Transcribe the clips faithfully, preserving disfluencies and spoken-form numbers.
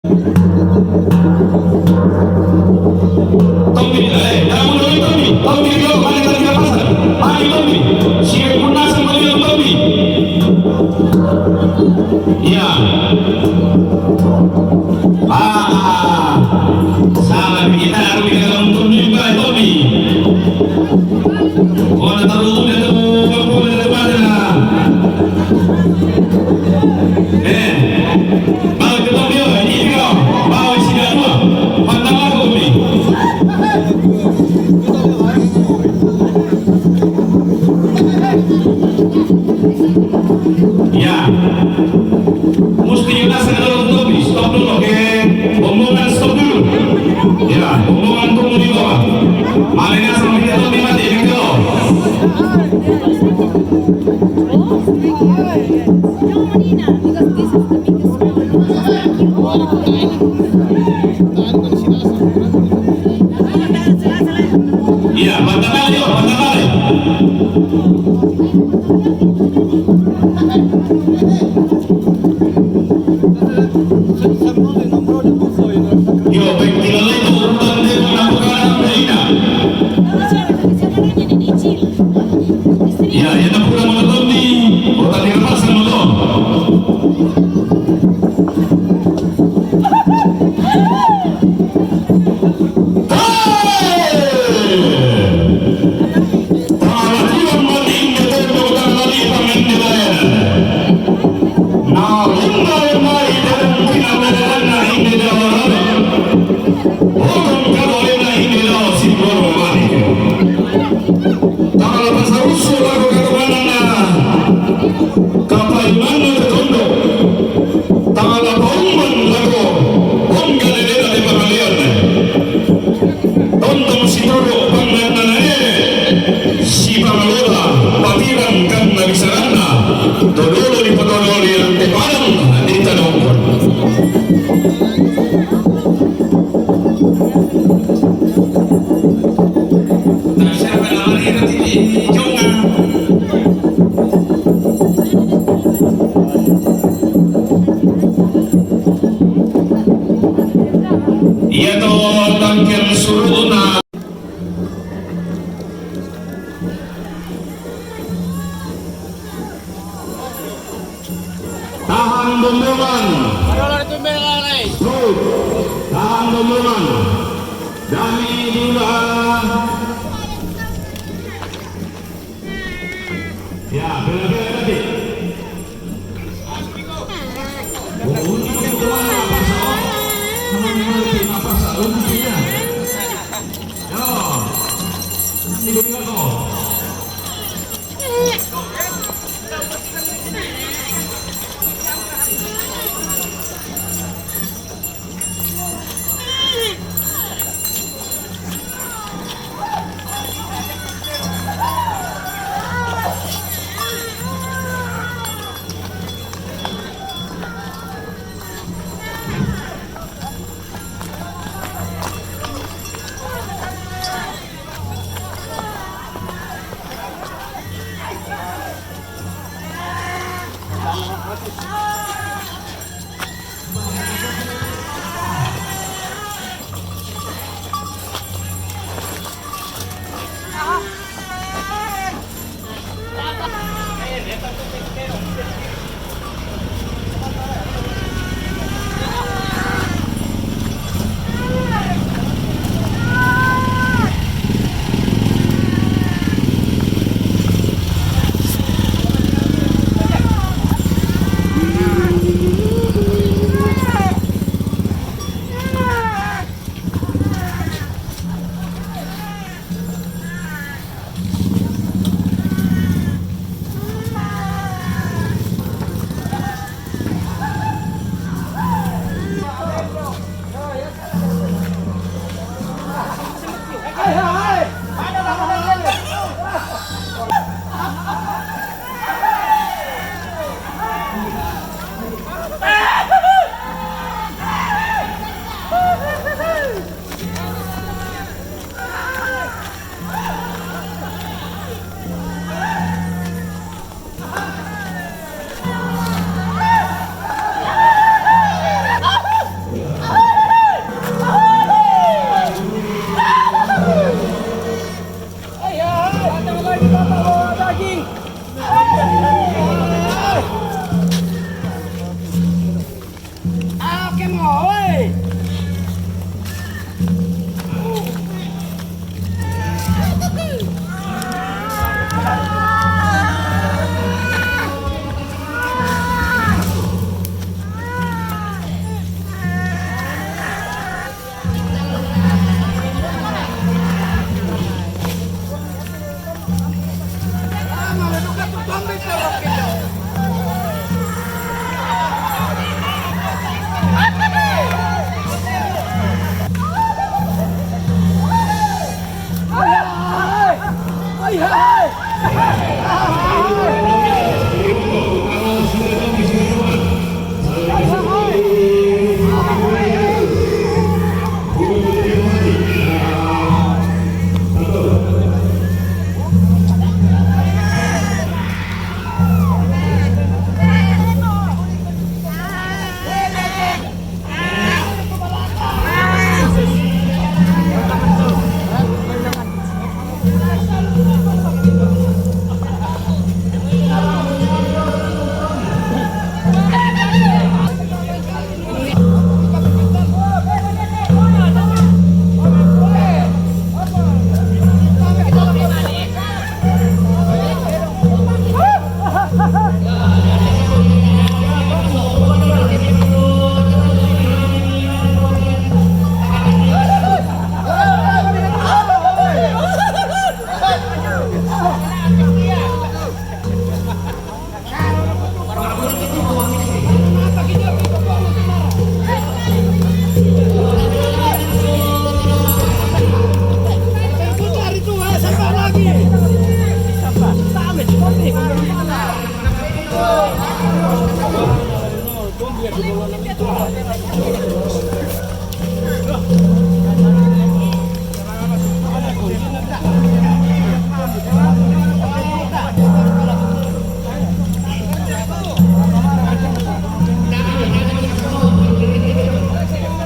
Tommy, eh, kamu dulu, Tommy. Tommy, dia mana tadi dia pasang? Mari, Tommy. Si Pun Nasang, Tommy, Tommy. Iya. Ah, salah kita, harus kita untung juga, Tommy. Kona taru udah tuh, udah tuh, udah tuh, udah tuh. Eh, balik ke Tommy, ini dia. Bawa isi dia dua. Pantang aku, Tommy. Ya. Musti Yudas yang dorong Tommy. Stop dulu, oke. Bombongan stop dulu. Ya, bombongan tunggu di bawah. Malena sama kita Tommy mati, gitu. Iya, pantangan, yuk, pantangan. Yo, ventilador itu urutan dia melakukan apa ini? Ya, ya, tak kurang menonton di urutan di lepas menonton. Tangala pasarusu lako katokananna kapaimanna to tondok. Tangala paumban lako ongga lelena te pangaleanna. Tontong situru pangannanae sipangalola patirang kanna bisaranna to dolo dipatololi ante padang di tanongkon. Iya to tangkil suruna. Tahan bombongan. Stop. Tahan bombongan. Dami dua. Ya, bela-bela tadi.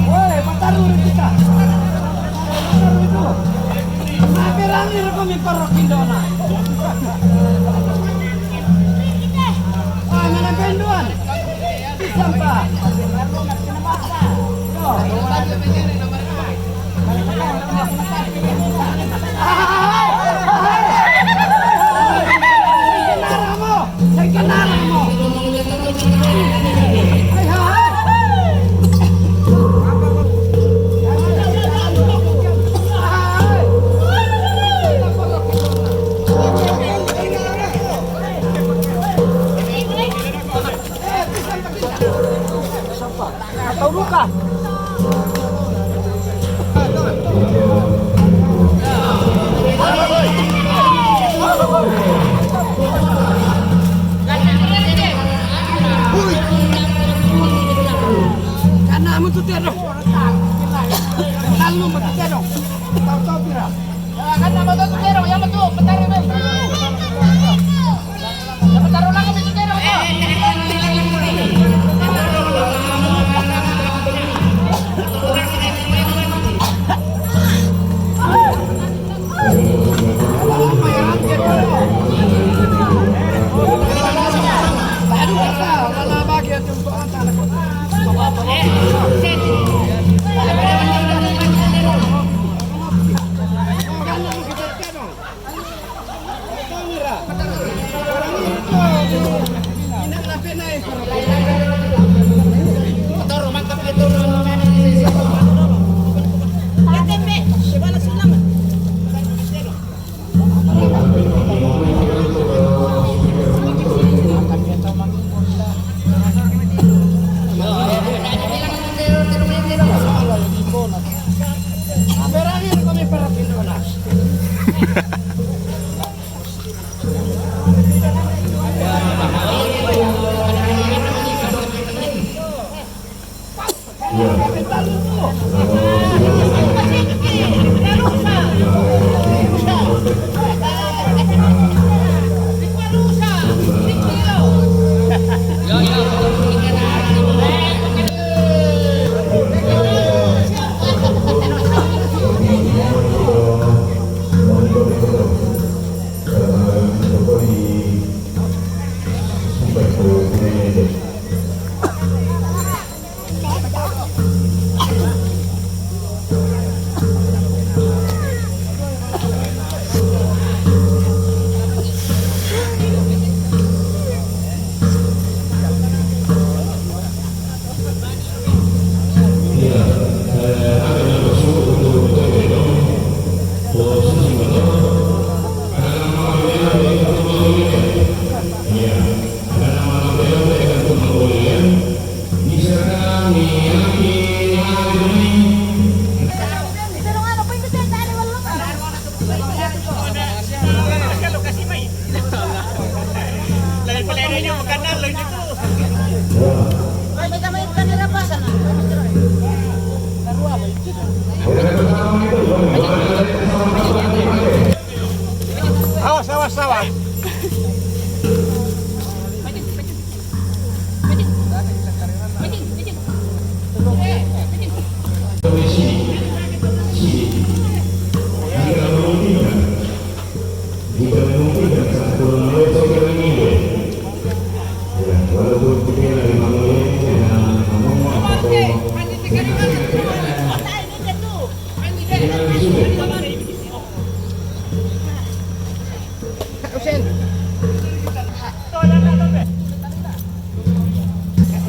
Woi, mataru ri kita. Mataru itu. Mape rangi reko mi parokindona. Ah, mana penduan? Sampah. Atau bukan? Karena mutu tero. Kalau mutu tero. Tahu-tahu pira. Karena mutu tero, yang betul, bentar ini.